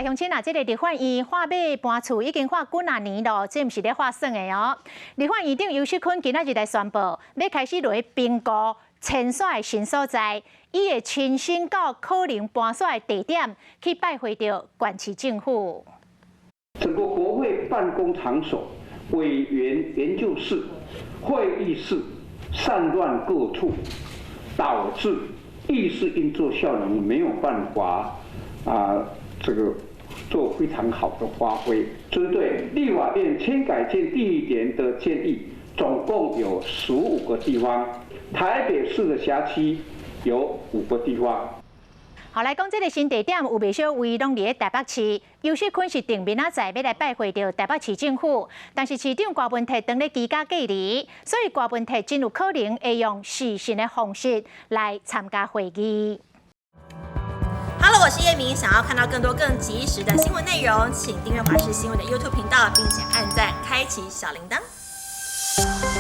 來鄉親啊，這个立法院畫馬搬厝已經畫幾若年咯，這毋是咧畫耍的哦。立法院長游錫堃今仔日來宣布，欲開始落去評估遷徙的新所在，伊會親身到可能搬徙的地點去拜會著縣市政府。整個國會辦公場所、委員研究室、會議室散亂各處，導致議事運作效能沒有辦法啊，這個做非常好的發揮。針對立法院遷改建地點的建議，總共有15個地方，台北市的轄區有五個地方。好，來講這个新地點有袂少位攏佇咧台北市，游錫堃是定明仔載欲來拜會著台北市政府，但是市長柯文哲當咧居家隔離，所以柯文哲真有可能會用視訊的方式來參加會議。 Hello，我是葉明，想要看到更多更及時的新聞內容，請訂閱華視新聞的 YouTube 頻道，並且按讚，開啟小鈴鐺。